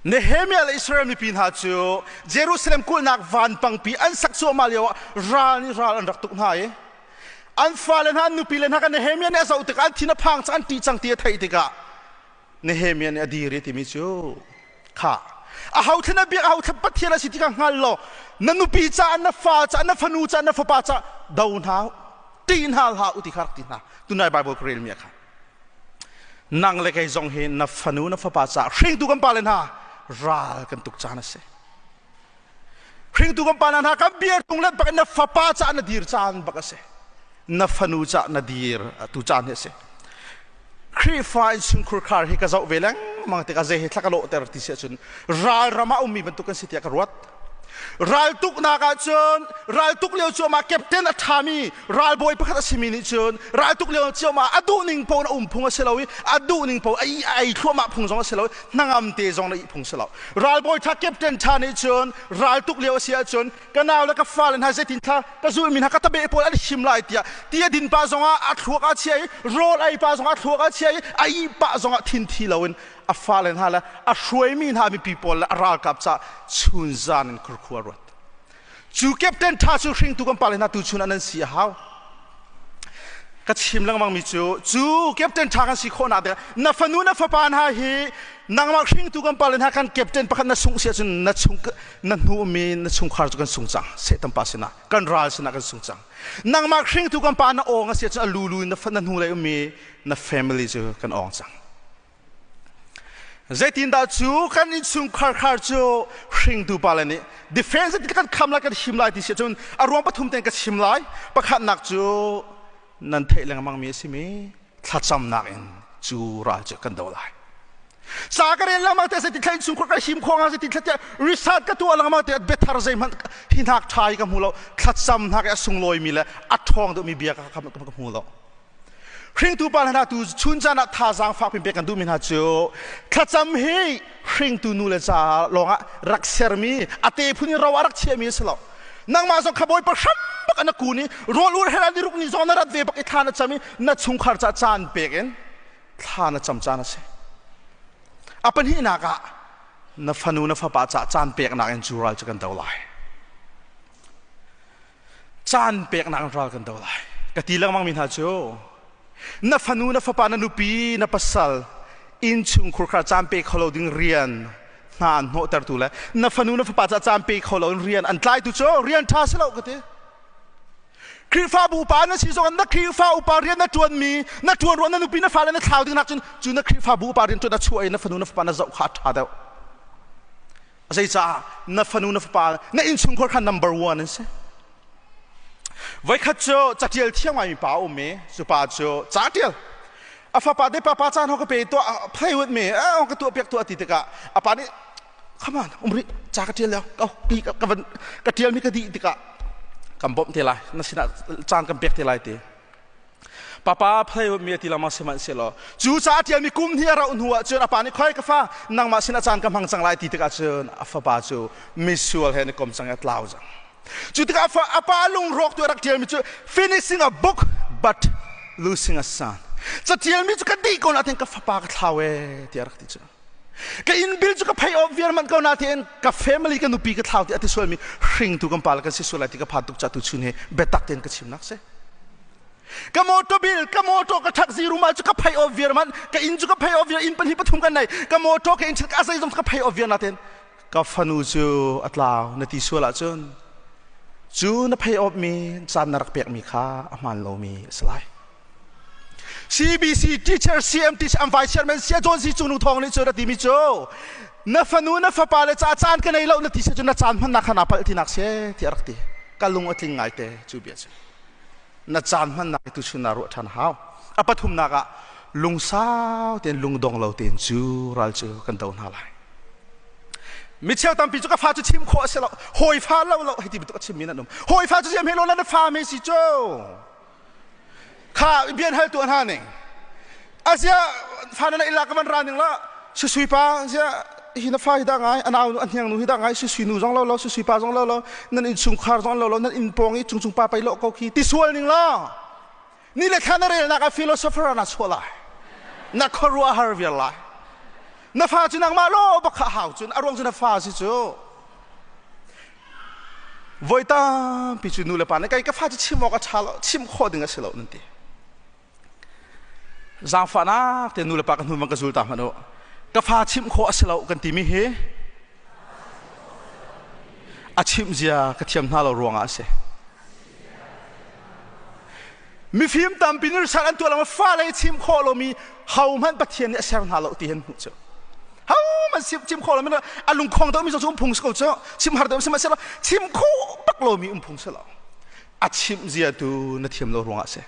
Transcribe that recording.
Nehemiah le Israel mipi hna cu Jerusalem kulhnak vanpangpi an sak cuahmah lioah ral nih ral an rak tuk hna i an fale hna an nupi le hna kha Nehemiah nih a zoh tikah an thin a phang cang an ṭih cang ti a theih tikah Nehemiah nih a dir i timi cu kha aho thlen a biak aho thlen Pathian a si ti kha hngal law na nupi caah na fa caah na fanu caah na fapa caah do hna ṭih hna hlah u ti kha rak ti hna. Tunai Bible ka relmi ah khan nang le kei zong hi na fanu na fapa caah hringtu kan pale hna ral kan tuk caan a si. Hringtu kan pa hna kan biar tung le bak na fapa caah na dir caan bak a si, na fanu caah na dir tu caan hi a si. Khrihfa innchungkhur khar hi ka zoh ve lengmang tikah zei he thla ka lawhter ti si ahcun ral ram ah ummi bantuk kan si tiah ka ruat. Raltuknak ahcun raltuk lio cu amah captain a ṭhami ralbawi pakhat a simi nih cun raltuk lio ciammah a duh ning paoh in a um phung a si lo i a duh ning paoh a ei thluahmah phung zong a si lo i hnangam te zong na ih phung si lo. Ralbawi ṭha captain ṭha nih cun raltuk lio a si ahcun ka nau le ka fale hna zeitin thla ka zulmi hna ka tabe pawl an him lai tiah ti a din pah zongah a thluak a chia i rawl ei pah zongah a thluak a chia i a ih pah zongah thinthi loin a fale hna le a hruaimi hna mipi pawl le a ralkap caah chunzan in khurkhua ruat. Cu captain ṭha cu hringtu kan pale hna tuchun ah nan si a hau. Ka chim lengmang mi cu cu captain ṭha kan si khawhnak ding na fanu na fapa hna hi nangmah hringtu kan pale hna kan captain pakhat na sungh si ahcun na chung na hnu mi na chungkhar cu kan sung cang. Satan pa sinah kan ral sinah kan sung cang. Nangmah hringtu kan pa na awng a si ahcun a lulu na na hnu lei ummi na family cu kan awng cang. Zeitindah cu kan innchungkhar khar cu hringtu pale nih defense kan kham lai, kan him lai ti si ahcun a ruang pathum ten ka chim lai. Pakhatnak cu nan theih lengmang mi a simi thlacamnak in cu ral cu kan do lai. Sa ka rel lengmang te zeiti thla innchungkhar ka him khawng zeiti thla tiah research ka tuah lengmang te biathar zeihmanh hi hnak ṭha hi ka hmu lo. Thlacam hnak i a sunglawi mi le a ṭhawng deuhmi bia ka hmu lo. Hringtu pa hna tu chun caan ah thazaang fak pin pek kan duhmi hna cu thlacam hi hringtu nu le ca lawngah rak sermi a te phun in ro ah rak chiahmi a si lo. Nangmah zong kha Bawipa hram bak na kun i rawl ur hel ni ruk ni zong na rat ve bak i thla na cam i na chungkhar ca caan pek in thla na cam caan a si. A pahnihnak ah na fanu na fapa ca caan peknak in cu ral cu kan do lai. Caan peknak ral kan do lai. Ka ti lengmang mi hna cu na fanu na fapa na nupi na pasal innchungkhur kha caan pe kho lo ding rian hna an hnawhtertu le na fanu na fapa ca caan pe kho lo in rian an tlaitu cu rian ṭha si lo ka ti. Khrihfabu upa na si zong na Khrihfa upa rian na ṭuanmi na ṭuan ruah na nupi na fale na thlau ding nak cun cu na Khrihfabu upa rian ṭuan na chuah i na fanu na fapa na zoh kha a ṭha deuh. Zeicah na fanu na fapa na innchungkhar kha number one an si. Voikhat cu catial thiam ngaimi pa a um i cu pa cu ca tial a fapa te papa caan ho ka pe tuah play with me eh ka tuah piak tuah ti tikah a pa nih come on um rih ca ka tial lio ka ka van ka tial mi ka dih tikah kan bawmh te lai na sinah caan kan pek te lai ti. Papa play with me ti lama sihmanhsehlaw cu ca a ṭialmi kum hnih a rauh hnu ah cun a pa nih khoi ka fa nangmah sin a caan ka hmang cang lai ti tikah cun a fapa cu misual he ni kom cang i a tlau cang. Cu tikah a pa lungrawk tu a rak ṭialmi cu finishing a book but losing a son. Ca ṭialmi cu ka dih ko nain ka fapa ka thlau ee tiah a rak ti cu. Ka inn bil cu ka phei awk viar manh ko nain ka family ka nupi ka thlau ti a ti sualmi hringtu kan pa le kan si sual lai ti ka phan tuk ca tu chun hi biatak tein ka chimnak si. Ka motor bill ka motor ka ṭhak ziru mal cu ka phei off viar man ka inn cu ka phei off viar inn pahnih pathum kan nei ka motor ka inn ka zei zong ka phei off viar nain ka fanu cu a tlau na ti sual ahcun cu na phei off mi caan na rak pek mi kha a hmaan lomi a si lai. CBC teacher CMT an vice chairman Sia John Si Cung Nu Thawng nih cun a timi cu na fanu na fapa le ca caan ka nei lo na ti se cu na caan hmannak kha naa palh tinak se ti a rak ti. Ka lung a tling ngaite cu bia cu. Na caan hmannak tu chun naa ruah ṭhan hau. A pathumnak ah lungsau tein lungdong lo tein cu ral cu kan do hna lai. Mi cheu tampi cu ka fa cu chim khawh a si lo. Hawi fa lo lo hei ti bantuk a chimmi nan um. Hawi fa cu ziam he lo na fa me si cu. Kha bian hal tu hna ning azia fa na ila ka van ra ning la susui pa zia hi na fa hi da ngai anau nu anhiang nu hi da ngai susui nu zong lo lo susui pa zong lo lo nan in chungkhar zong lo lo nan in pong i chung chung pa pai lo ko khi ti sual ning la ni le thla na rel nak a philosopher na chua lai na khuaruah har vial lai. Na fa cu nangmah law bak kha hau cun a ruang cu na fa si cu. Voi tampi cu nu le pa nih kai ka fa cu chim awk a ṭha lo, chim khawh ding a si lo nan ti. Zaangfahnak te nu le pa ka hnu bang ka zul ta hmanh u. Ka fa chimh khawh a si lo kan timi hi a chimh zia ka thiam hna lo ruangah a si. Mifim tampi nih research an tuah lengmang fale chim khawh lomi hohmanh Pathian nih a ser hna lo ti hin hmuh cu. Hohmanh chim khawh lomi a lungkhong deuhmi zong cu um phung si ko cu. Chim har deuh sihmanhsehlaw chim khawh bak lomi um phung si lo. A chimh zia tu na thiam lo ruangah a si.